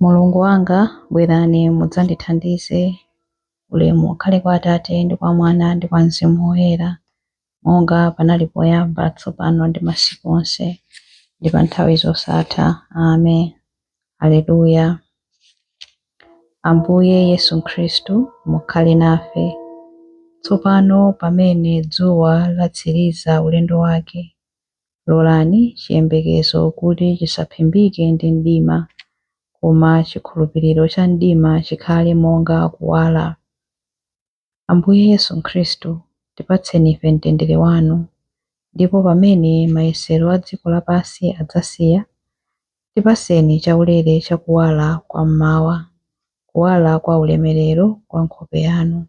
Mulungu wanga, bwerani mudzandithandize. Ulemu ukhale kwa Atate ndi kwa Mwana ndi kwa Mzimu Woyera, monga panali poyamba, tsopano ndi masiku onse, ndi pa nthawi zosatha. Amen. Aleluya. Ambuye Yesu Khristu, mukhale nafe. Tsopano pamene dzuwa latsiriza ulendo wake, lolani chiyembekezo kuti chisaphimbike ndi mdima, koma chikhulupiriro cha mdima chikhale monga kuwala. Ambuye Yesu Khristu, tipatseni ife mtendere wanu, ndipo pamene mayesero a dziko lapansi adzasiya, tipatseni chaulere cha kuwala kwa mmawa, kuwala kwa ulemerero kwa nkhope yanu.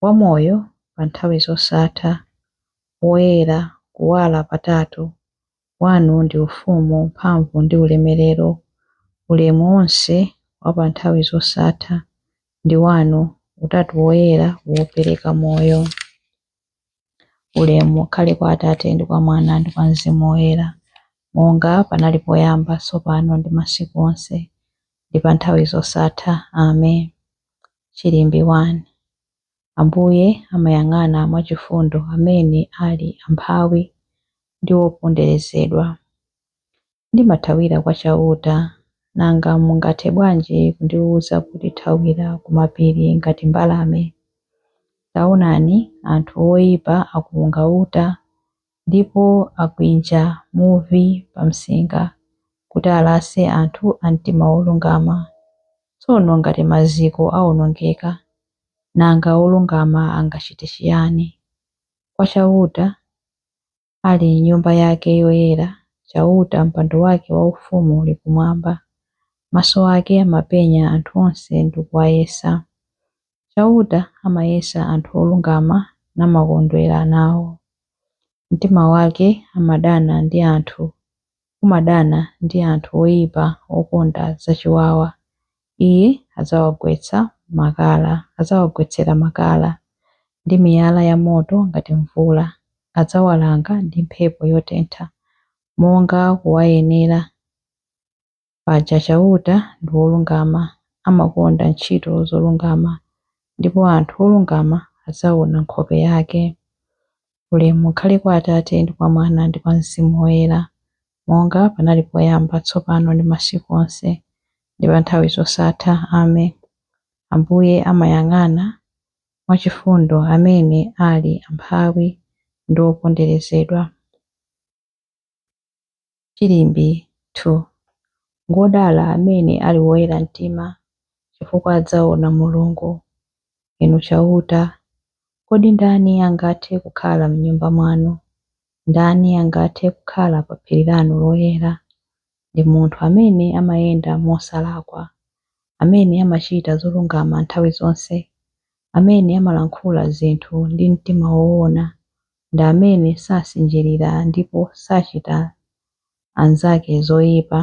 Wamoyo pa nthawi zosatha, woyera, kuwala patatu, wanu ndi ufumu, mphamvu ndi ulemerero, ulemu wonse wa pa nthawi zosatha ndi wanu, Utatu Woyera wopereka moyo. Ulemu ukhale kwa Atate ndi kwa Mwana ndi kwa Mzimu Woyera, monga panali poyamba, tsopano ndi masiku onse, ndi pa nthawi zosatha. Amen. Chilimbi 1. Ambuye amayang'ana mwachifundo amene ali amphawi ndi oponderezedwa. Ndimathawira kwa Chauta, nanga mungathe bwanji kundiwuza kuti thawira ku mapiri ngati mbalame? Taonani, anthu oyipa akunga uta, ndipo akwinja muvi pa msinga kuti alase anthu a mtima wolungama. Tsono ngati maziko awonongeka, nanga olungama angachite chiyani? Kwa Chauta ali m'nyumba yake yoyera, Chauta mpando wake waufumu uli kumwamba. Maso ake amapenya anthu onse ndi kuwayesa. Chauta amayesa anthu olungama namakondwera nawo. Mtima wake umadana ndi anthu oyipa okonda zachiwawa. Iye adzawagwetsera makala ndi miyala yamoto ngati mvula. Adzawalanga ndi mphepo yotentha, monga kuwayenera. Paja Chauta ndi wolungama, amakonda ntchito zolungama, ndipo anthu olungama adzaona nkhope yake. Ulemu ukhale kwa Atate ndi kwa Mwana ndi kwa Mzimu Woyera, monga panali poyamba, tsopano ndi masiku onse, ndi pa nthawi zosatha. Amen. Ambuye amayang'ana mwachifundo amene ali amphawi ndi oponderezedwa. Chilimbi 2. Ngodala amene ali woyera mtima, chifukwa adzaona Mulungu. Inu Chauta, kodi ndani angathe kukhala m'nyumba mwanu? Ndani angathe kukhala pa phiri lanu loyera? Ndi munthu amene amayenda mosalakwa, amene amachita zolungama nthawi zonse, amene amalankhula zinthu ndi mtima woona, ndi amene sasinjirira ndipo sachita anzake zoyipa,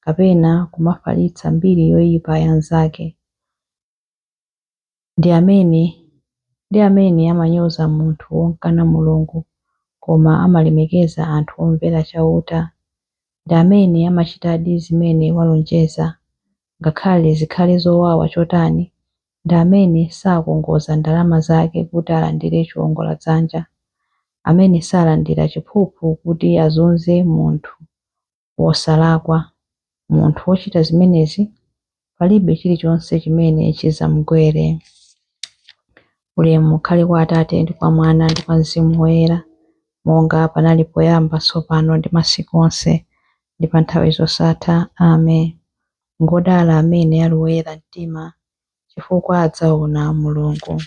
kapena kumafalitsa mbiri yoyipa ya anzake. Ndi amene amanyoza munthu wokana Mulungu, koma amalemekeza anthu omvera Chauta. Ndi amene amachitadi zimene walonjeza, ngakhale zikhale zowawa chotani. Ndi amene sakongoza ndalama zake kuti alandire chiwongoladzanja, amene salandira chiphuphu kuti azunze munthu wosalakwa. Munthu wochita zimenezi palibe chilichonse chimene chidzamugwere. Ulemu ukhale kwa Atate ndi kwa Mwana ndi kwa Mzimu Woyera, monga panali poyamba, tsopano ndi masiku onse, ndi pa nthawi zosatha. Amen. Ngodala amene ali woyera mtima, chifukwa adzaona Mulungu.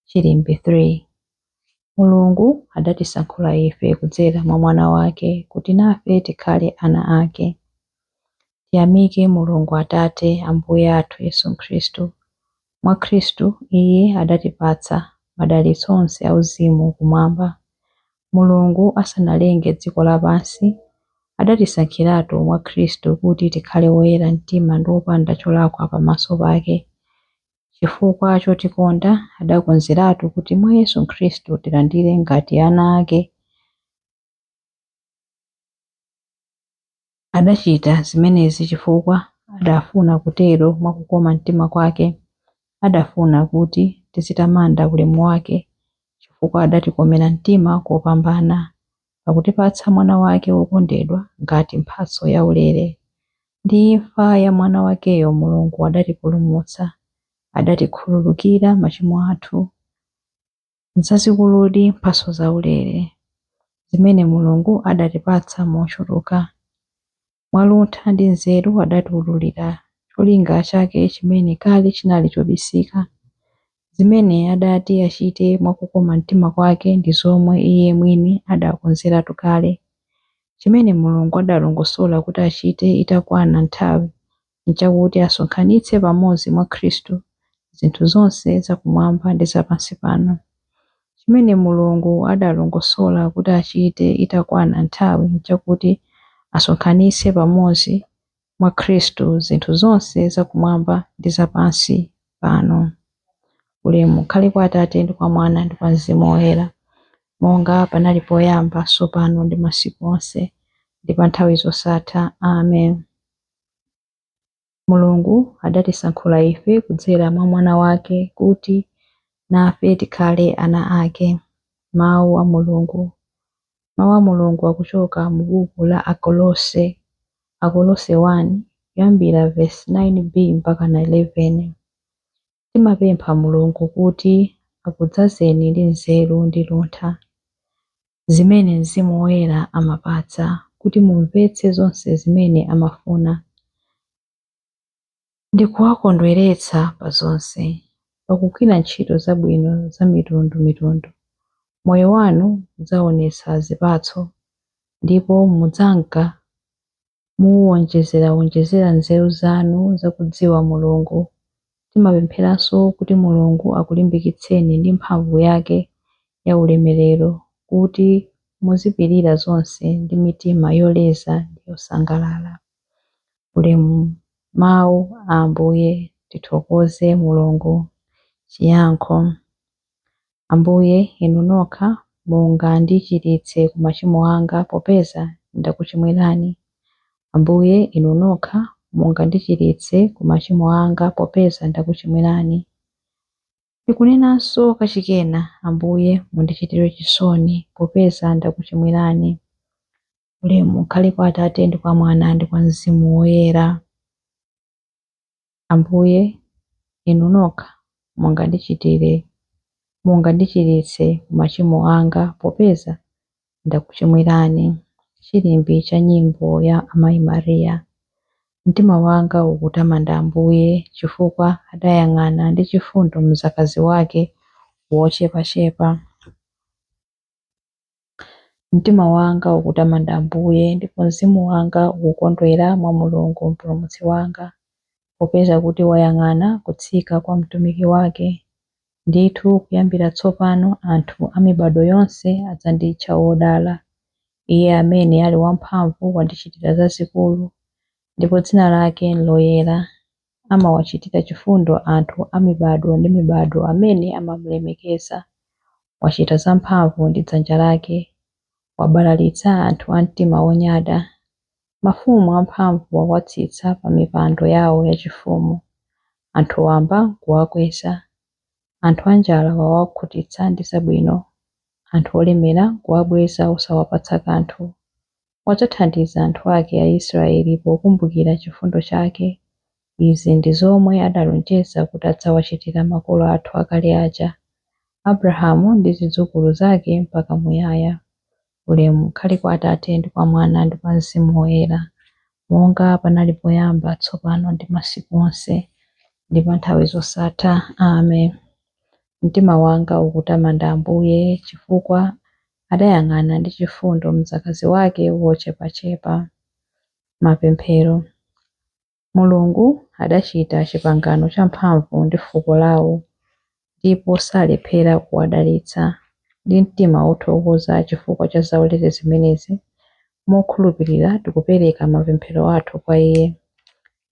Chilimbi 3. Mulungu adatisankhula ife kudzera mwa Mwana wake kuti nafe tikhale ana ake. Tiyamike Mulungu Atate, Ambuye athu Yesu Khristu. Mwa Khristu Iye adatipatsa madalitso onse auzimu kumwamba. Mulungu asanalenge dziko lapansi, adatisankhiratu mwa Khristu kuti tikhale oyera mtima ndi opanda cholakwa pamaso pake. Chifukwa chotikonda, adakonzeratu kuti mwa Yesu Khristu tilandire ngati ana ake. Adachita zimenezi chifukwa adafuna kutero mwa kukoma mtima kwake. Adafuna kuti tizitamanda ulemu wake, chifukwa adatikomera mtima kopambana, pakutipatsa Mwana wake wokondedwa ngati mphatso yaulere. Ndi imfa ya Mwana wakeyo Mulungu adatipulumutsa, adatikhululukira machimo athu. Nzazikuludi mphatso zaulere zimene Mulungu adatipatsa mochuluka. Mwaluntha ndi nzeru adatiwululira cholinga chake chimene kale chinali chobisika. Zimene adati achite mwa kukoma mtima kwake ndi zomwe Iye mwini adakonzeratu kale. Chimene Mulungu adalongosola kuti achite itakwana nthawi nchakuti asonkhanitse pamodzi mwa Khristu zinthu zonse zakumwamba ndi za pansi pano. Chimene Mulungu adalongosola kuti achite itakwana nthawi nchakuti asonkhanitse pamodzi mwa Khristu zinthu zonse zakumwamba ndi za pansi pano. Ulemu ukhale kwa Atate ndi kwa Mwana ndi kwa Mzimu Woyera, monga panali poyamba, tsopano ndi masiku onse, ndi pa nthawi zosatha. Amen. Mulungu adatisankhula ife kudzera mwa Mwana wake kuti nafe tikhale ana ake. Mawu a Mulungu. Mawu a Mulungu akuchoka mu buku la Akolose, Akolose 1, kuyambira verse 9b mpaka na 11. Timapempha Mulungu kuti akudzazeni ndi nzeru ndi luntha, zimene Mzimu Woyera amapatsa, kuti mumvetse zonse zimene amafuna, ndi kuwakondweretsa pa zonse, pakugwira ntchito zabwino za mitundumitundu. Moyo wanu udzaonetsa zipatso, ndipo mudzanka muwonjezerawonjezera nzeru zanu zakudziwa Mulungu. Timapempheranso kuti Mulungu akulimbikitseni ndi mphamvu yake ya ulemerero, kuti muzipirira zonse ndi mitima yoleza ndi yosangalala. Ulemu mawu a Ambuye. Tithokoze Mulungu. Chiyankho. Ambuye, inu nokha mungandichiritse ku machimo anga, popeza ndakuchimwirani. Ambuye, inu nokha mungandichiritse ku machimo anga, popeza ndakuchimwirani. Ndikunenanso kachikena, Ambuye, mundichitire chisoni, popeza ndakuchimwirani. Ulemu ukhale kwa Atate ndi kwa Mwana ndi kwa Mzimu Woyera. Ambuye, inu nokha mungandichiritse ku machimo anga, popeza ndakuchimwirani. Chilimbi cha nyimbo ya Amayi Mariya. Mtima wanga ukutamanda Ambuye, chifukwa adayang'ana ndi chifundo mdzakazi wake wochepachepa. Mtima wanga ukutamanda Ambuye, ndipo mzimu wanga ukukondwera mwa Mulungu Mpulumutsi wanga, popeza kuti wayang'ana kutsika kwa mtumiki wake. Ndithu kuyambira tsopano anthu a mibado yonse adzanditcha wodala. Iye amene ali wamphamvu wandichitira zazikulu, ndipo dzina lake nloyera. Amawachitira chifundo anthu a mibado ndi mibado amene amamulemekeza. Wachita zamphamvu ndi dzanja lake, wabalalitsa anthu a mtima wonyada. Mafumu amphamvu wawatsitsa pa mipando yawo yachifumu, anthu wamba nkuwakweza. Anthu anjala wawakhutitsa ndi zabwino, anthu olemera nkuwabweza osawapatsa kanthu. Wadzathandiza anthu ake Aisraeli pokumbukira chifundo chake. Izi ndi zomwe adalonjeza kuti adzawachitira makolo athu akale aja, Abrahamu ndi zidzukulu zake mpaka muyaya. Ulemu ukhale kwa Atate ndi kwa Mwana ndi kwa Mzimu Woyera, monga panali poyamba, tsopano ndi masiku onse, ndi pa nthawi zosatha. Amen. Mtima wanga ukutamanda Ambuye, chifukwa adayang'ana ndi chifundo mdzakazi wake wochepachepa. Mapemphero. Mulungu adachita chipangano champhamvu ndi fuko lawo, ndipo salephera kuwadalitsa. Ndi mtima wothokoza chifukwa cha zaulere zimenezi, mokhulupirira tikupereka mapemphero athu kwa Iye.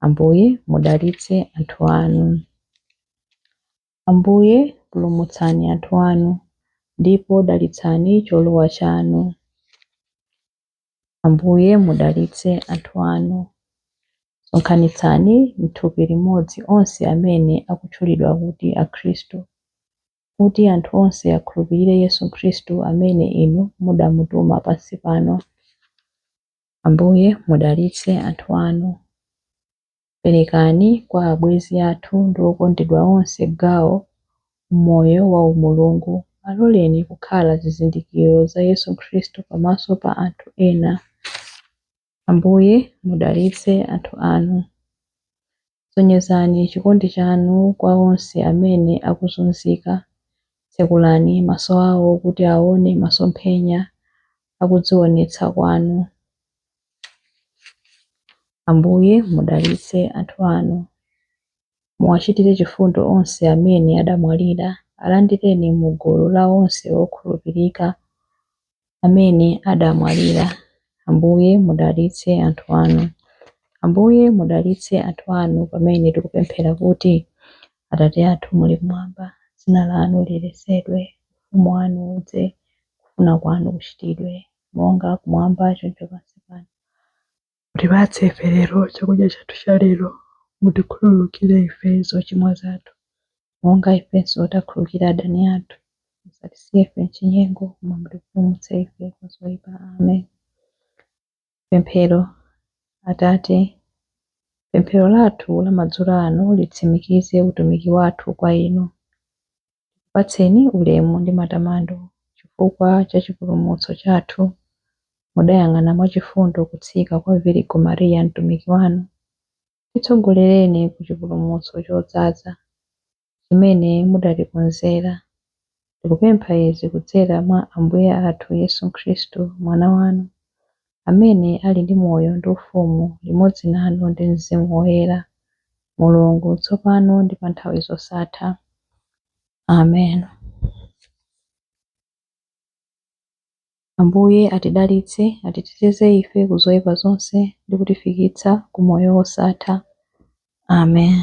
Ambuye, mudalitse anthu anu. Ambuye, pulumutsani anthu anu, ndipo dalitsani cholowa chanu. Ambuye, mudalitse anthu anu. Sonkhanitsani m'thupi limodzi onse amene akutchulidwa kuti Akhristu, kuti anthu onse akhulupirire Yesu Khristu amene Inu mudamutuma pansi pano. Ambuye mudalitse anthu anu. Perekani kwa abwenzi athu ndi okondedwa onse gawo m'moyo wa umulungu. Aloleni kukhala zizindikiro za Yesu Khristu pamaso pa anthu ena. Ambuye mudalitse anthu anu. Sonyezani chikondi chanu kwa onse amene akuzunzika. Tsekulani maso awo kuti aone masomphenya akudzionetsa kwanu. Ambuye mudalitse anthu anu. Muwachitire chifundo onse amene adamwalira. Alandireni mu gulu la onse okhulupirika amene adamwalira. Ambuye mudalitse anthu anu. Ambuye mudalitse anthu anu pamene tikupemphera kuti, Atate athu muli mmwamba, dzina lanu liyeretsedwe, ufumu wanu udze, kufuna kwanu kuchitidwe, monga kumwamba choncho pansi pano. Mutipatse ife lero chakudya chathu cha lero. Mutikhululukire ife zochimwa zathu, monga ifenso takhululukira adani athu. Musatisiye ife m'chinyengo, koma mutipulumutse ife kwa zoyipa. Amen. Pemphero. Atate, pemphero lathu la madzulo ano litsimikize utumiki wathu kwa Inu. Tikupatseni ulemu ndi matamando chifukwa cha chipulumutso chathu. Mudayang'ana mwachifundo kutsika kwa Virigo Mariya mtumiki wanu. Titsogolereni ku chipulumutso chodzaza chimene mudatikonzera. Tikupempha izi kudzera mwa Ambuye athu Yesu Khristu, Mwana wanu, amene ali ndi moyo ndi ufumu limodzi nanu ndi Mzimu Woyera, Mulungu, tsopano ndi pa nthawi zosatha. Amen. Ambuye atidalitse, atiteteze ife ku zoyipa zonse ndi kutifikitsa ku moyo wosatha. Amen.